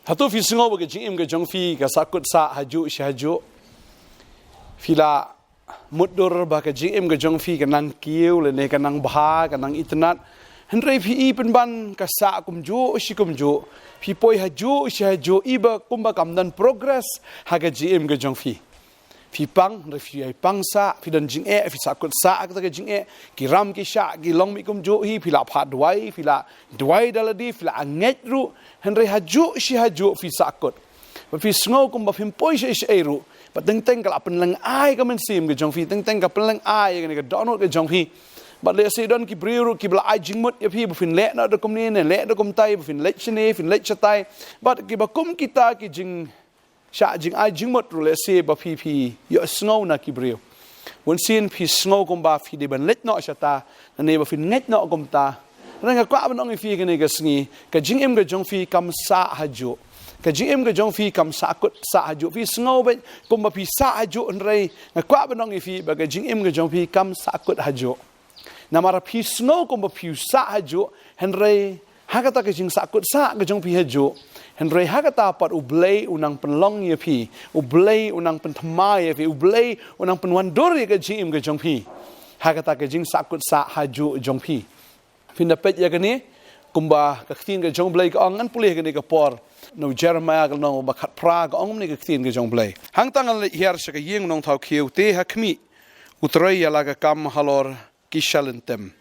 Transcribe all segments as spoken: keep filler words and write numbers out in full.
Hato phi sngew ba ka jingim ka jong phi ka sahkut sah hajuh shi hajuh? Phi la mutdur ba ka jingim ka jong phi ka nang kiew lane ka nang bha, ka nang itynnad. Hynrei phi i pynban ka sah kumjuh shi kumjuh. Phi poi hajuh shi hajuh, i ba kumba kam don progress ha ka jingim ka jong phi. Phi pang, hynrei phi ai pang sah, phi don jingeh, phi sahkut sah ha kata ka jingeh, ki ram ki shah, ki long mih kumjuh hi, phi la phah duwai, phi la duwai da lade, phi la angeit ruh, hynrei hajuh shi hajuh phi sahkut. Ba phi sngew kumba phim poi shaei shaei ruh, ba teng teng ka la pynleng ai ka mynsiem ka jong phi, teng teng ka pynleng ai kane ka dohnud ka jong phi. Bad lehse don ki briew ruh kiba la ai jingmut ïa phi, ba phin leh noh da kumne ne leh da kumtai, ba phin leit shane, phin leit shatai. Bad kiba kum kita ki jing shah jingai jingmut ruh lehse ba phi phi ïohsngew na ki briew. Bun sien phi sngew kumba phi dei ban leit noh shata, lane ba phin ngeit noh kumta. Hynrei nga kwah ban ong ïa phi kane ka sngi, ka jingim ka jong phi kam sah hajuh. Ka jingim ka jong phi kam sahkut sah hajuh. Phi sngew beit kumba phi sah hajuh, hynrei nga kwah ban ong ïa phi ba ka jingim ka jong phi kam sahkut hajuh. Namar phi sngew kumba phi sah hajuh, hynrei ha kata ka jingsahkut sah ka jong phi hajuh, hynrei ha kata pat U Blei u nang pynlong ïa phi, U Blei u nang pynthymmai ïa phi, U Blei u nang pynwandur ïa ka jingim ka jong phi ha kata ka jingsahkut sah hajuh jong phi. Phin da peit ïa kane, kumba ka ktien ka jong U Blei ka ong, ngan pule kane ka por na u Jeremiah ka lynnong ba khatphra, ka ong kumne ka ktien ka jong U Blei: Hangta ngan leit hiar sha ka ïing u nongthaw khiew, te ha khmih, u trei ïa la ka kam halor ki shalyntem.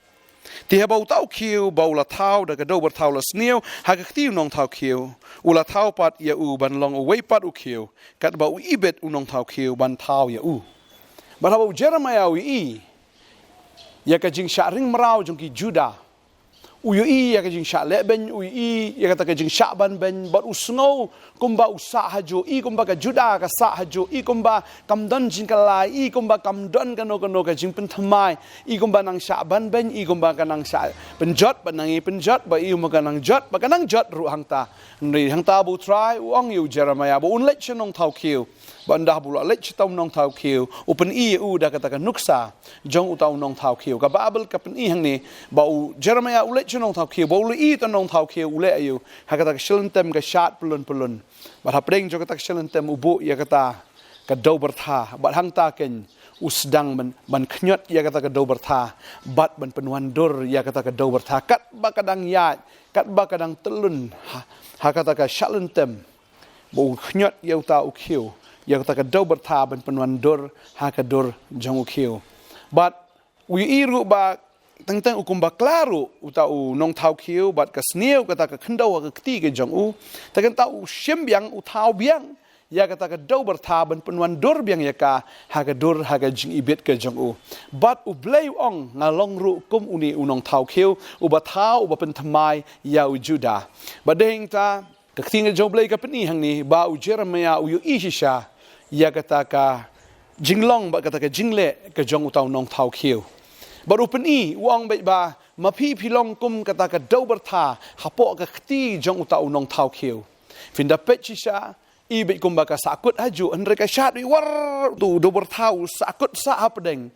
Te haba uta u khiew ba u la thaw da ka dewbyrtha u la sniew ha ka kti u nongthaw khiew, u la thaw pat ïa u ban long uwei pat u khiew, katba u ibit u nongthaw khiew ban thaw ïa u. Bad haba u Jeremiah u ïohi ïa ka jingshah ring mraw jong ki Judah, u ïohi ïa ka jingshah lehbeiñ, u ïohi ïa kata ka jingshah banbeiñ, bad u sngew kumba u sah hajuh, i kumba ka Judah ka sah hajuh, i kumba kam don jingkylla, i kumba kam don kano kano ka jingpynthymmai, i kumba nang shah banbeiñ, i kumba ka nang shah pynjot, ba nang ïa pynjot, ba i kumba ka nang jot, ba ka nang jot ruh hangta. Hynrei hangta ba U Trai u ong ïa u Jeremiah ba un leit sha nongthaw khiew. Ba ynda ba u la leit sha uta u nongthaw khiew, u pyni ïa u da kata ka nuksa jong uta u nongthaw khiew. Ka Baibl ka pyni hangne ba u Jeremiah u leit sha nongthaw khiew, ba u la ïohi uta u nongthaw khiew u leh aïu, ha kata ka shalyntem ka shad pyllun pyllun. Bad hapdeng jong kata ka shalyntem u buh ïa kata ka dewbyrtha, bad hangta keiñ u sdang ban, ban khñiot ïa kata ka dewbyrtha bad ban pynwandur ïa kata ka dewbyrtha katba ka dang ïaid, katba ka dang tyllun ha, ha kata ka shalyntem. Ba u khñiot ïa uta u khiew, ïa kata ka dewbyrtha ban pynwandur ha ka dur jong u khiew. Bad u ïohi ruh ba teng teng u kumba kla ruh uta u nongthaw khiew bad ka sniew kata ka khyndew ha ka kti ka jong u. Te kumta u shim biang, u thaw biang ïa kata ka dewbyrtha ban pynwandur biang ïa ka ha ka dur, ha ka jingibit ka jong u. Bad U Blei u ong, nga long ruh kum une u nongthaw khiew uba thaw, uba pynthymmai ïa u Judah. Bad dei hangta ka ktien ka jong U Blei ka pyni hangne ba u Jeremiah u ïohi shisha ïa kata ka jinglong bad kata ka jingleh ka jong uta u nongthaw khiew. Bad u pyni, u ong beit ba ma phi phi long kum kata ka dewbyrtha hapoh ka kti jong uta u nongthaw khiew. Phin da peit shisha, i beit kumba ka sahkut hajuh, hynrei ka shad beit war, uta u dewbyrtha u sahkut sah hapdeng.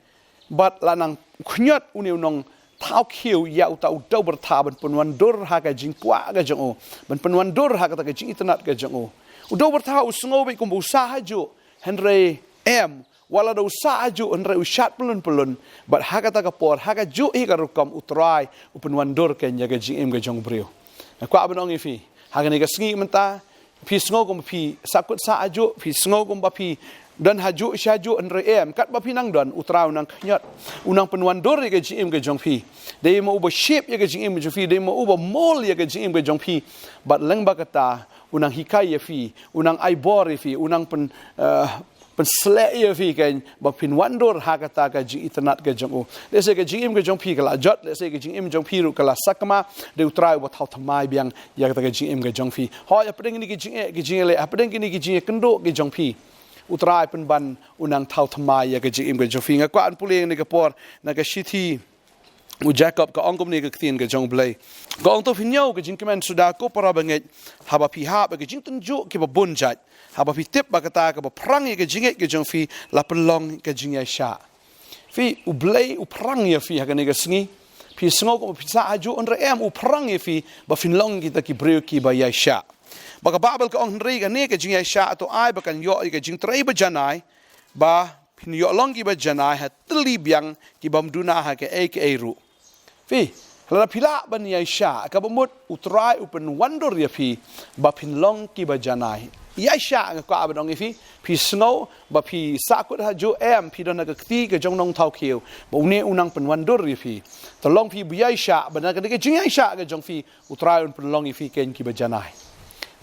Bad la nang khñiot une u nongthaw khiew ïa uta u dewbyrtha ban pynwandur ha ka jingkwah ka jong u, ban pynwandur ha kata ka jingitynnad ka jong u. U dewbyrtha u sngew beit kumba u sah hajuh, hynrei em, wat la da u sah hajuh hynrei u shad pyllun pyllun. Bad ha kata ka por, ha kajuh hi ka rukom U Trai u pynwandur keiñ ïa ka jingim ka jong u briew. Nga kwah ban ong ïa phi ha kane ka sngi mynta, phi sngew kumba phi sahkut sah hajuh, phi sngew kumba phi don hajuh shi hajuh, hynrei em, katba phi nang don, U Trai u nang khñiot, u nang pynwandur ïa ka jingim ka jong phi. Dei ma uba shape ïa ka jingim ka jong phi, dei ma uba mold ïa ka jingim ka jong phi. Bad lyngba kata u nang hikai ïa phi, u nang ai bor ïa phi, u nang pyn, eh, pynsleh ïa phi keiñ ba phin wandur ha kata ka jingitynnad ka jong u. Lehse ka jingim ka jong phi ka la jot, lehse ka jingim jong phi ruh ka la sakma, dei U Trai uba thaw thymmai biang ïa kata ka jingim ka jong phi. Hooid, hapdeng kine ki jingeh, ki jingeh leh, hapdeng kine ki jingeh kynduh ki jong phi, U Trai pynban u nang thaw thymmai ïa ka jingim ka jong phi. Nga kwah ban pule ïa kane ka por na ka shithi u Jakob, ka ong kumne ka ktien ka jong U Blei. Ka ong, to phin ñiew ka jingkmen suda ko para bangeit, haba phi hap ïa ka jingtynjuh kiba bun jait, haba phi tip ba kata kaba phrang ïa ka jingngeit ka jong phi la pynlong ka jingïaishah. Phi, U Blei u phrang ïa phi ha kane ka sngi. Phi sngew kumba phi sah hajuh, hynrei em, u phrang ïa phi ba phin long kita ki briew kiba ïaishah. Ba ka Baibl ka ong hynrei kane ka jingïaishah to ai ba kan ïoh ïa ka jingtrei ba janai, ba phin ïoh long kiba janai ha tylli biang ki bym duna ha kaei kaei ruh. Phi, lada phi lah ban ïaishah, kaba mut U Trai u pynwandur ïa phi ba phin long kiba janai. Ïaishah, nga kwah ban ong ïa phi, phi sngew ba phi sahkut hajuh? Em, phi don ha ka kti ka jong u Nongthaw Khiew ba une u nang pynwandur ïa phi. To long phi ba ïaishah, ba na ka jingïaishah ka jong phi U Trai un pynlong ïa phi kein kiba janai.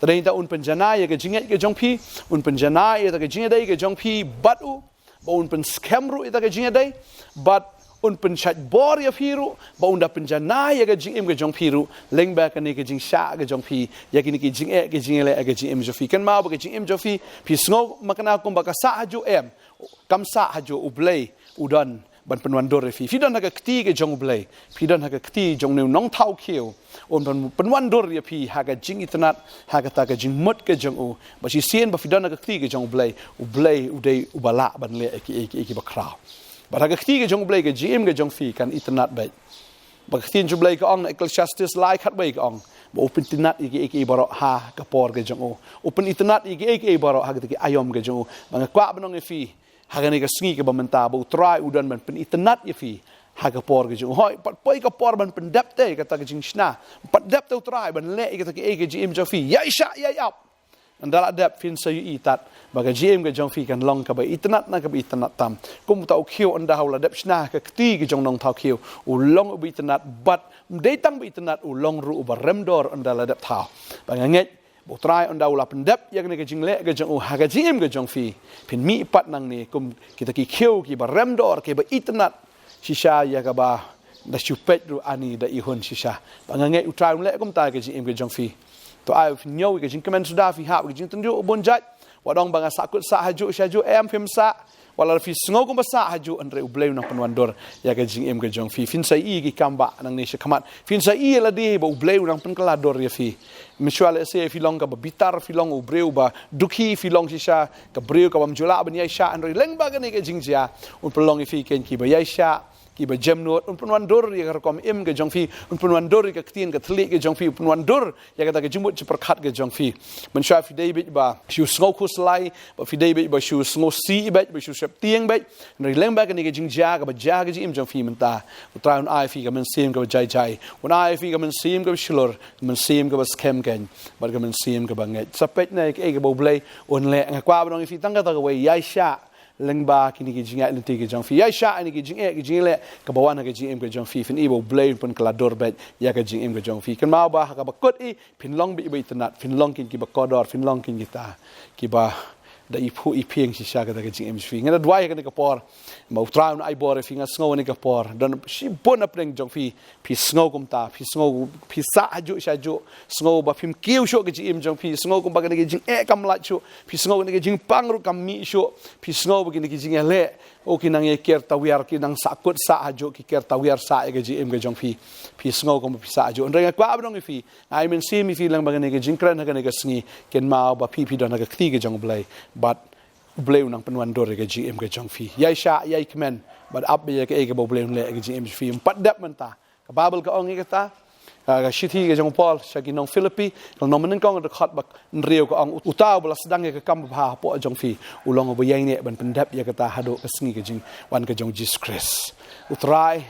Te dei ta un pynjanai ïa ka jingngeit ka jong phi, un pynjanai ïa ka jingïadei ka jong phi bad u, ba un pynskhem ruh ïa ka jingïadei, bad un pynshait bor ïa phi ruh, ba un da pynjanai ïa ka jingim ka jong phi ruh, lyngba kane ka jingshah ka jong phi ïa kine ki jingeh ki jingïaleh ka jingim jong phi. Kynmaw ba ka jingim jong phi, phi sngew makna kumba ka sah hajuh? Em, kam sah hajuh. U Blei u don ban pynwandur ïa phi. Phi don ha ka kti ka jong U Blei, phi don ha ka kti jong une u Nongthaw Khiew, un pyn-, pynwandur ïa phi ha ka jingitynnad, ha kata ka jingmut ka jong u. Ba shisien ba phi don ha ka kti ka jong U Blei, U Blei u dei uba lah ban leh ïa kiei kiei kiba khraw. Bad ha ka kti ka jong U Blei ka jingim ka jong phi kan itynnad beit. Ba ka ktien jong U Blei ka ong na Ecclesiastes lai khatwei ka ong ba u pynitynnad ïa kiei kiei baroh ha ka por ka jong u. U pynitynnad ïa kiei kiei baroh ha kita ki aïom ka jong u. Ba nga kwah ban ong ïa phi ha kane ka sngi kaba mynta ba U Trai u don ban pynitynnad ïa phi ha ka por ka jong u. Hooid, pat poi ka por ban pyndep te kata ka jingshna, pat dep te U Trai ban leh ïa kata kiei ka jingim jong phi. Ïaishah, ïai ap. Ynda la dep, phin sa ïohi tad ba ka jingim ka jong phi kan long kaba itynnad na kaba itynnad tam. Kumta u khiew ynda u la dep shna ha ka kti ka jong u Nongthaw Khiew, u long uba itynnad, bad ym dei tang ba itynnad, u long ruh uba remdor ynda la dep thaw. Ba nga ngeit ba U Trai ynda u la pyndep ïa kane ka jingleh ka jong u ha ka jingim ka jong phi, phin mih pat nangne kum kita ki khiew kiba remdor, kiba itynnad shisha ïa kaba da shu peit ruh ani da ihun shisha. Ba nga ngeit U Trai un leh kumta ha ka jingim ka jong phi. To ai phin ñiew ïa ka jingkmen suda phi hap ïa ka jingtynjuh bun jait. Wat ong ba nga sahkut sah hajuh shajuh, em, phim sah. Wat la phi sngew kumba sah hajuh, hynrei U Blei u nang pynwandur ïa ka jingim ka jong phi. Phin sa ïohi ki kam ba nangne shakhmat, phin sa ïohi ïa lade ba U Blei u nang pynkylla dur ïa phi. Mynshuwa lehse phi long kaba bitar, phi long u briew ba dukhi, phi long shisha ka briew kabym ju lah ban ïaishah, hynrei lyngba kane ka jingjia un pynlong ïa phi kein kiba ïaishah, kiba jemnud, un pynwandur ïa ka rukom im ka jong phi, un pynwandur ïa ka ktien ka thylliej ka jong phi, un pynwandur ïa kata ka jingmut jingpyrkhat ka jong phi. Mynshuwa phi dei beit ba shu sngew khuslai, ba phi dei beit ba shu sngewsih beit, ba shu sheptieng beit, hynrei lyngba kane ka jingjia kaba jia ka jingim jong phi mynta, U Trai un ai ïa phi ka mynsiem kaba jai jai, un ai ïa phi ka mynsiem kaba shlur, ka mynsiem kaba skhem kein, bad ka mynsiem kaba ngeit. Sa peit na ïa kaei kaba U Blei un leh. Nga kwah ban ong ïa phi tang kata kawei, ïaishah lyngba kine ki jingïaid lynti ki jong phi. Ïaishah ïa kine ki jingeh ki jingïaleh kaba wan ha ka jingim ka jong phi. Phin i ba U Blei un pynkylla dur beit ïa ka jingim ka jong phi. Kynmaw ba ha kaba kut i, phin long beit ba itynnad, phin long kein kiba kordor, phin long kein kita kiba da iphuh iphieng shisha kata ka jingim jong phi. Nga da duwai ha kane ka por ba U Trai un ai bor ïa phi. Nga sngew ha kane ka por don shibun hapdeng jong phi, phi sngew kumta, phi sngew phi sah hajuh shajuh, sngew ba phim kiew shuh ka jingim jong phi, sngew kumba kane ka jingeh kam lait shuh, phi sngew kane ka jingpang ruh kam mih shuh, phi sngew ba kine ki jingïaleh, oh, ki nang ïa ker tawiar, ki nang sahkut sah hajuh, ki ker tawiar sah ïa ka jingim ka jong phi. Phi sngew kumba phi sah hajuh. Hynrei nga kwah ban ong ïa phi, nga ai mynsiem ïa phi lyngba kane ka jingkren ha kane ka sngi, kynmaw ba phi, phi don ha ka kti ka jong U Blei, bad U Blei u nang pynwandur ïa ka jingim ka jong phi. Ïaishah, ïai kmen, bad ap ïa kaei kaba U Blei un leh ïa ka jingim jong phi. Ym pat dep mynta. Ka Baibl ka ong ïa kata, ah, ka shithi ka jong u Paul sha ki nong Philippi, ka lynnong mynnyngkong, ka dkhot ba hynriew, ka ong, uta uba la sdang ïa ka kam babha hapoh jong phi, u long uba ïaineh ban pyndep ïa kata haduh ka sngi ka jingwan ka jong U Jisu Khrist. U Trai,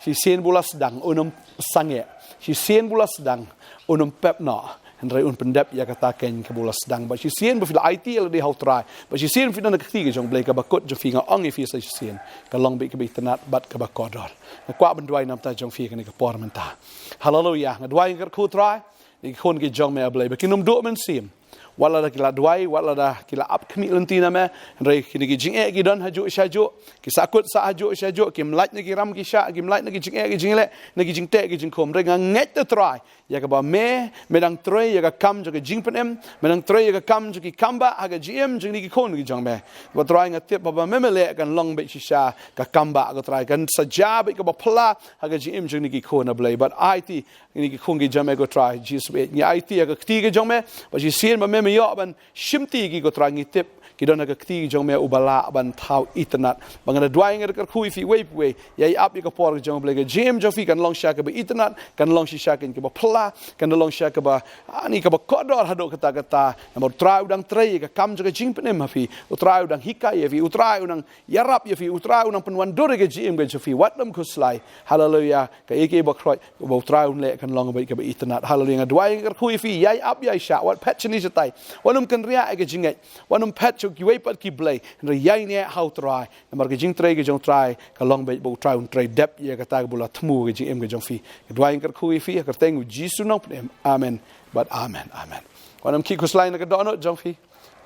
shisien ba u la sdang un ym sangeh, shisien ba u la sdang un ym pep noh, hynrei un pyndep ïa kata kein kaba u la sdang. Bad shisien ba phi la aiti ïa lade ha U Trai, bad shisien phi don ha ka kti ka jong U Blei, kaba kut jong phi, nga ong ïa phi sa shisien, ka long beit kaba itynnad bad kaba kordor. Nga kwah ban duwai na ka bynta jong phi ha kane ka por mynta. Haleluia. Nga duwai, nga kyrkhu, Trai, ïa ki khun ki jong me, A Blei, ba kin ym duh mynsiem. Wat lada ki la duwai, wat lada ki la ap khmih lynti na me, hynrei kine ki jingeh ki don hajuh shajuh, ki sahkut sah hajuh shajuh, kim lait na ki ram ki shah, kim lait na ki jingeh ki jingleh, na ki jingteh ki jingkhum. Hynrei nga ngeit, A Trai, ïa kaba me, me dang trei ïa ka kam jong ka jingpynim, me dang trei ïa ka kam jong ki kambah ha ka jingim jong kine ki khun ki jong me. Ko Trai, nga tip ba ba me, me leh, kan long beit shisha ka kambah, ko Trai, kan sa jia beit kaba phylla ha ka jingim jong kine ki khun, A Blei. Bad aiti ïa kine ki khun ki jong me, ko Trai Jisu, ngi aiti ïa ka kti ka jong me, bad shisien ba me Me ïoh ban shimti ki ko Trai, ngi tip ki don ha ka kti jong me uba lah ban thaw itynnad. Ba nga da duwai, nga da kyrkhu ïa phi uwei pa uwei, ïai ap ïa ka por ka jong U Blei, ka jingim jong phi kan long shisha kaba itynnad, kan long shisha kaba phylla, kan long shisha kaba, ani, kaba kordor haduh katta katta. Namar U Trai u dang trei ïa ka kam jong ka jingpynim ha phi. U Trai u dang hikai ïa phi. U Trai u dang ïarap ïa phi. U Trai u nang pynwandur ïa ka jingim ka jong phi. Wat nym khuslai. Haleluya. Kaei kaei ba khroi ba U Trai un leh kan long beit kaba itynnad. Haleluya. Nga duwai, nga kyrkhu ïa phi, ïai ap ïai shah, wat phet shane shatai. Wat nym kynriah ïa ka jingngeit. Wat nym phet sha kiwei pat ki blei. Hynrei ïai neh ha U Trai. Namar ka jingtrei ka jong U Trai ka long beit ba U Trai un trei dep ïa kata kaba u la thmu ha ka jingim ka jong phi. Nga duwai, nga kyrkhu ïa phi ha ka kyrteng U Jisu u nongpynim. Amen. Bad amen. Amen. Wat nym khih khuslai na ka dohnud jong phi.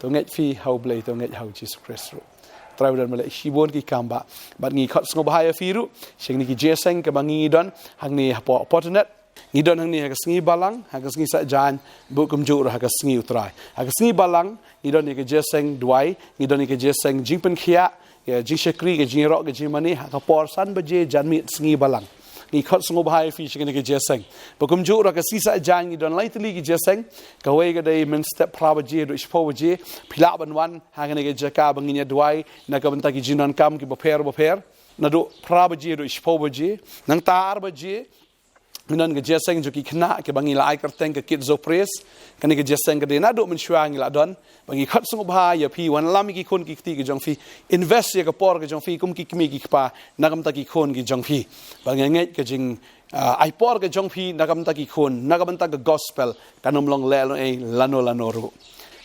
To ngeit phi ha U Blei, to ngeit ha U Jisu Khrist ruh. Trai u don ban leh shibun ki kam ba. Bad ngi khot sngewbha ïa phi ruh sha kine ki jingïaseng kaba ngi don hangne hapoh Portnet. Ngi don hangne ha ka sngi Balang, ha ka sngi Saitjaiñ, bad kumjuh ruh ha ka sngi U Trai. Ha ka sngi Balang ngi don ïa ka jingïaseng duwai, ngi don ïa ka jingïaseng jingpynkhiah, ka jingshakri, ka jingïaroh, ka jingmane ha ka por san baje janmiet sngi Balang. Ngi khot sngewbha ïa phi sha kane ka jingïaseng. Bad kumjuh ruh ha ka sngi Saitjaiñ ngi don lai tylli ki jingïaseng. Kawei ka dei mynstep phra baje haduh shiphew baje. Phi lah ban wan ha kane ka jaka ba ngin ïa duwai na ka bynta ki jingdonkam kiba pher bapher. Naduh phra baje haduh shiphew baje. Nangta ar baje ngi don ka jingïaseng jong ki khynnah kiba ngi la ai kyrteng ka Kids of Praise. Kane ka jingïaseng ka dei naduh mynshuwa ngi la don. Ba ngi khot sngewbha ïa phi, wanlam ïa ki khun ki kti ki jong phi. Invest ïa ka por ka jong phi kum ki kmie ki kpa na ka bynta ki khun ki jong phi. Ba nga ngeit ka jing, ah, ai por ka jong phi na ka bynta ki khun, na ka bynta ka gospel, kan ym long lehnohei lano lano ruh.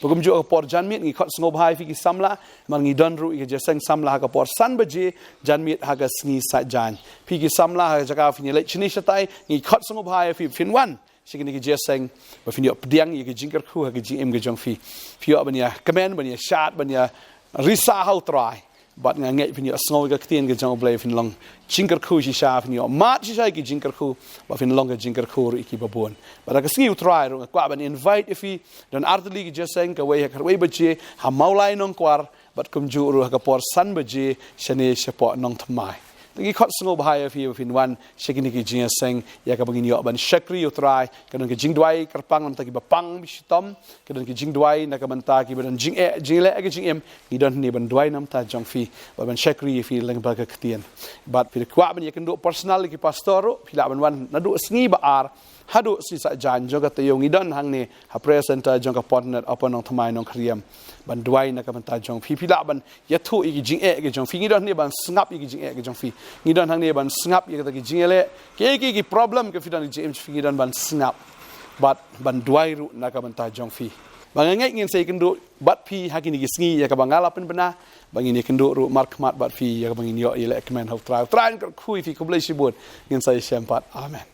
Bad kumjuh ha ka por janmiet ngi khot sngewbha ïa phi ki samla, namar ngi don ruh ïa ka jingïaseng samla ha ka por san baje janmiet ha ka sngi Saitjaiñ. Phi ki samla ha ka jaka phin ïaleit shane shatai, ngi khot sngewbha ïa phi phin wan sha kine ki jingïaseng ba phin ïoh pdiang ïa ka jingkyrkhu ha ka jingim ka jong phi. Phi ïoh ban ïakmen, ban ïashad, ban ïarisa ha U Trai. Bad nga ngeit phin ïoh sngew ïa ka ktien ka jong U Blei, phin long jingkyrkhu shisha, phin ïoh mad shisha ïa ki jingkyrkhu, bad phin long ka jingkyrkhu ruh ïa kiba bun. Bad ha ka sngi U Trai ruh nga kwah ban invite ïa phi, don ar tylli ki jingïaseng, kawei ha khatwei baje ha Mawlai Nongkwar, bad kumjuh ruh ha ka por san baje shane shapoh Nongthymmai. Te ngi khot sngewbha ïa phi ba phin wan sha kine ki jingïaseng ïa kaba ngin ïoh ban shakri U Trai. Ka don ka jingduwai kyrpang na ka bynta kiba pang shitom, ka don ka jingduwai na ka bynta kiba don jingeh, jingleh ka jingim. Ngi don hangne ban duwai na ka bynta jong phi, bad ban shakri ïa phi lyngba ka ktien. Bad phi kwah ban ïakynduh personal ïa ki pastor ruh, phi lah ban wan naduh sngi Ba-ar haduh sngi Saitjaiñ jong ka taïew. Ngi don hangne ha prayer center jong ka Portnet Upper Nongthymmai Nongkhyriem ban duwai na ka bynta jong phi. Phi lah ban ïathuh ïa ki jingeh ki jong phi. Ngi don hangne ban sngap ïa ki jingeh ki jong phi. Ngi don hangne ban sngap ïa kita ki jingeh leh, ki, ki, ki problem ki phi don ha ka jingim jong phi, ngi don ban sngap bad ban duwai ruh na ka bynta jong phi. Ba nga ngeit ngin sa ïakynduh bad phi ha kine ki sngi ïa kaba nga la pynbna. Ba ngin ïakynduh ruh markhmat bad phi ïa kaba ngin ïoh ïaleh kmen ha U Trai. U Trai un kyrkhu ïa phi. Khublei shibun. Ngin sa ïashem pat. Amen.